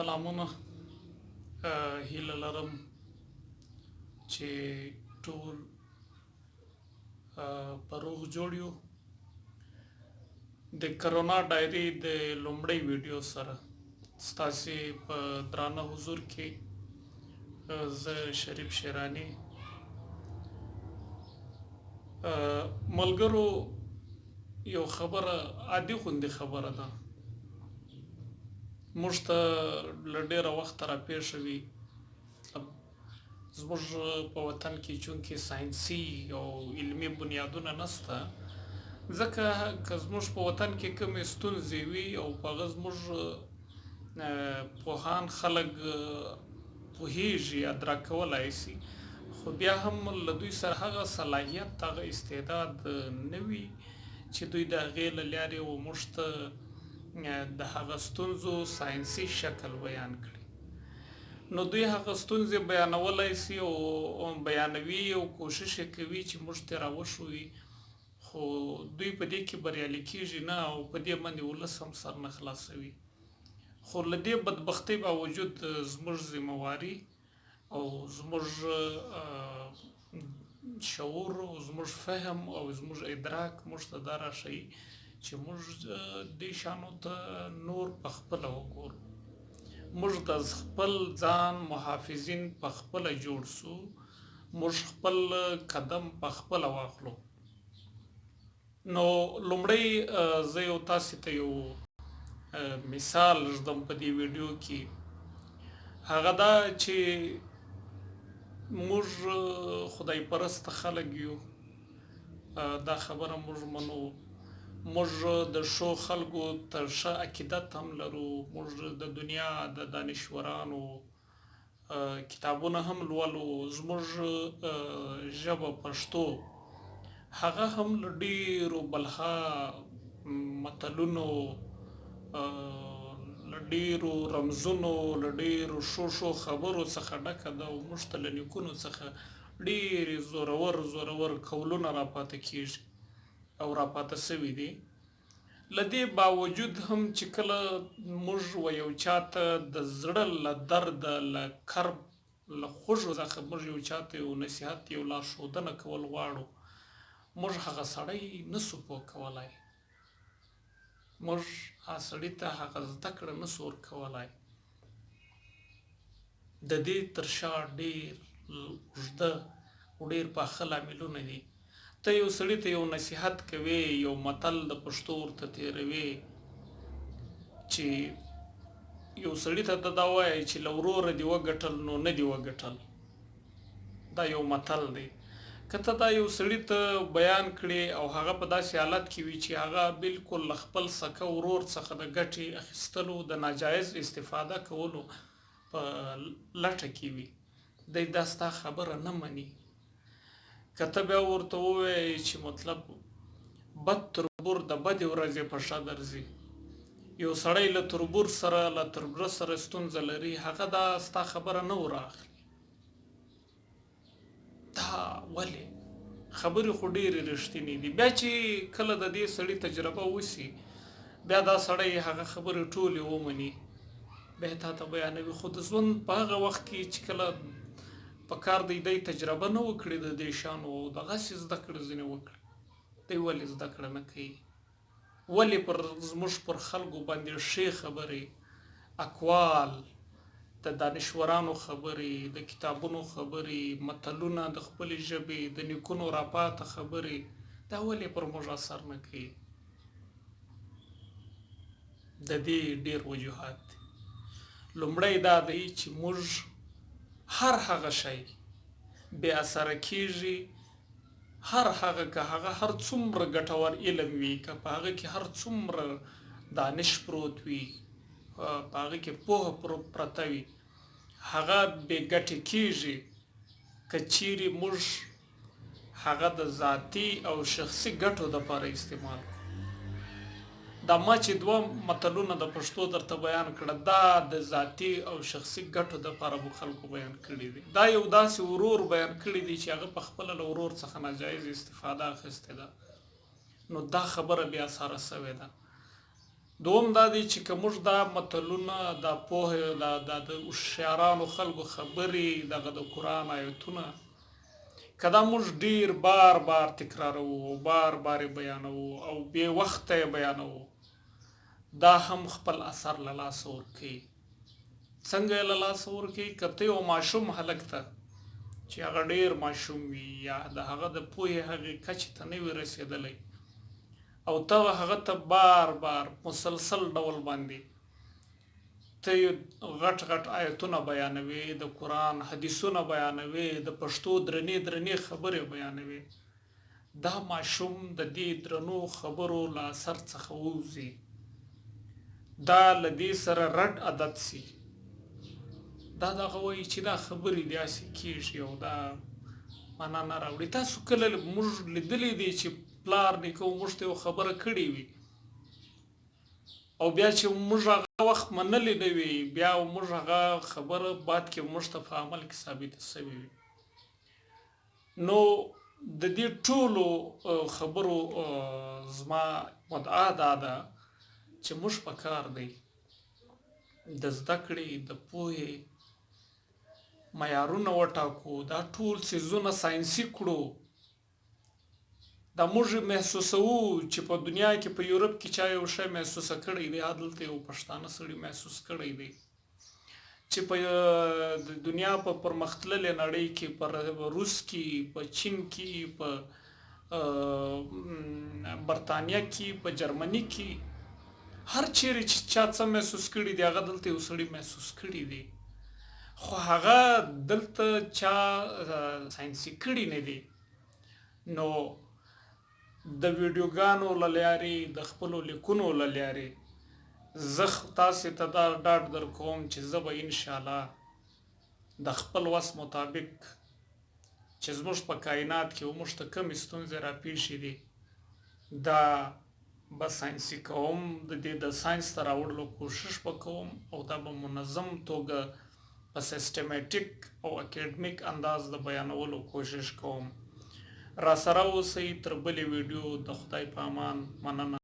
سلامونه، هیله لرم چې ټول په روغ جوړ یو. د کرونا ډایري د لومړۍ ویډیو سره ستاسې په درانه حضور کې زه شریف شیرانی. ملګرو، یو خبره، عادي غوندې خبره ده، موږ ته له ډېره وخته راپېښه وي. زموږ په وطن کې چونکې ساینسي او علمي بنیادونه نشته، ځکه که زموږ په وطن کې کومې ستونزې وي او په هغه زموږ پوهان خلک پوهیږي، ادراک کولای شي، خو بیا هم له دوی سره هغه صلاحیت، هغه استعداد نه وي چې دوی د هغې له لارې و موږ ته د هغه ستونزو ساینسي شکل بیان کړي. نو دوی هغه ستونزې بیانولای شي او بیانوي او کوشش یې کوي چې موږ ته راوښوي، خو دوی په دې کې بریالي کیږي نه او په دې باندې ولس هم سر نه خلاصوي. خو له دې بدبختۍ باوجود زموږ ذمه واري او زموږ شعور او زموږ فهم او زموږ ادراک موږ ته دا راښيي چې موږ دې شیانو ته نور په خپله وګورو، موږ د خپل ځان محافظین په خپله جوړ سو، موږ خپل قدم په خپله واخلو. نو لومړی زه یو تاسو ته یو مثال ږدم په دې ویډیو کې، هغه دا چې موږ خدای پرست خلک یو، دا خبره موږ منو، موږ د ښو خلکو ته ښه عقیدت هم لرو، موږ د دنیا د دانشورانو کتابونه هم لولو، زموږ ژبه پښتو هغه هم له ډېرو بلها متلونو، له ډېرو رمزونو، له ډېرو ښو ښو خبرو څخه ډکه ده او موږ ته له نیکونو څخه ډېرې زورور زورور قولونه راپاته کېږي او راپاته شوي دي. له دې باوجود هم چې کله موږ و یو چا ته د زړه له درده، له کرب، له خوږو څخه موږ یو چا ته یو نصیحت، یو لارښودنه کول غواړو، موږ هغه سړی نه سو پوه کولای، موږ هغه سړي ته هغه زده کړه نه سو ورکولای. د دې تر شا ډېر اوږده او ډېر پاخه لاملونه دي. ته یو سړي ته یو نصیحت کوې، یو متل د پښتو ورته تېروې، چې یو سړي ته ته دا وایې چې له وروره دې وګټل نو نه دې وګټل، دا یو متل دی. که ته دا یو سړي ته بیان کړې او هغه په داسې حالت کې وي چې هغه بالکل له خپل سکه ورور څخه د ګټې اخیستلو، د ناجایز استفاده کولو په لټه کې وي، دی دا ستا خبره نه مني. که ته بیا ورته ووایې چې مطلب بد تربور د بدې ورځې په ښه درځي، یو سړی له تربور سره، له تربره سره ستونزه لري، هغه دا ستا خبره نه وراخلي. دا ولې؟ خبرې خو ډېرې رښتینې دي. بیا چې کله د دې سړي تجربه وسي، بیا دا سړی هغه خبرې ټولې ومني، بیا تا ته بیانوي. خو د ژوند په هغه وخت کې چې کله په کار دی دی تجربه نه وکړي د دې شانو او دغسې زده کړه ځینې وکړي، دی ولې زده کړه نه کوي؟ ولې پر زموږ پر خلکو باندې ښې خبرې، اقوال، د دانشورانو خبرې، د کتابونو خبرې، متلونه د خپلې ژبې، د نیکونو راپاته خبرې، دا ولې پر موږ اثر نه کوي؟ د دې ډېر وجوهات دي. لومړی دا دی چې موږ هر هغه شی بې اثره کېږي، هر هغه که هغه هر څومره ګټور علم وي، که په هغه کې هر څومره دانش پروت وي، په هغه کې پوهه پرته وي، هغه بې ګټې کېږي که چیرې موږ هغه د ذاتي او شخصي ګټو دپاره استعمال کړو. دا ما چې دوه متلونه د پښتو درته بیان کړه، دا د ذاتي او شخصي ګټو دپاره مو خلکو بیان کړي دي. دا یو داسې ورور بیان کړي دي چې هغه په خپله له ورور څخه ناجایز استفاده اخیستې ده، نو دا خبره بیا سره سوې ده. دوم دا دی چې که موږ دا متلونه، دا پوهه، دا دا د هوښیارانو خلکو خبرې، دغه د قرآن آیتونه، که دا موږ ډیر بار بار تکراروو او بار بار یې بیانوو او بې وخته یې بیانوو، دا هم خپل اثر له لاسه ورکوي. څنګه یې له لاسه ورکوي؟ که ته یو ماشوم هلک ته چې هغه ډیر ماشوم وي یا د هغه د پوهې هغې کچې ته نه وي رسېدلی او ته هغه ته بار بار مسلسل ډول باندې ته غټ غټ آیتونه بیانوې، د قرآن حدیثونه بیانوې، د پښتو درنې درنې خبرې بیانوې، دا ماشوم د دې درنو خبرو له اثر څخه ووځي، دا له دې سره رډ عادت سي، دا دغه وایي چې دا خبرې دي هسې کېږي او دا معنا نه راوړي. تاسو کله موږ لیدلي دي چې پلار نیکه موږ ته یو خبره کړې وي او بیا چې موږ هغه وخت منلې نه وي، بیا موږ هغه خبره بعد کې موږ ته په عمل کې ثابته سوې وي. نو د دې ټولو خبرو زما مدعا دا ده چې موږ په کار دی د زده کړې د پوهې معیارونه وټاکو، دا ټول څیزونه ساینسي کړو. دا موږ محسوسوو چې په دنیا کې په یورپ کې چا یو شی محسوسه کړی دی، دلته یو پښتانه سړي محسوس کړی دی چې په د دنیا په پرمختللې نړۍ کې، په روس کې، په چین کې، په برتانیا کې، په جرمني کې، هر چیرې چې چا څه محسوس کړي دي هغه دلته یو سړي محسوس کړي دي، خو هغه دلته چا ساینسي کړي نه دي. نو د ویډیوګانو له لارې، د خپلو لیکونو له لارې زه تاسې ته دا ډاډ درکوم چې زه به انشاءالله د خپل وس مطابق چې زموږ په کاینات کې موږ ته کومې ستونزې راپېښې دي دا به ساینسي کوم، د دې د ساینس ته راوړلو کوشش به کوم او دا به منظم توګه په سیستماتیک او اکیډمیک انداز د بیانولو کوشش کوم. راسره اوسئ تر بلې ویډیو، د خدای په امان، مننه.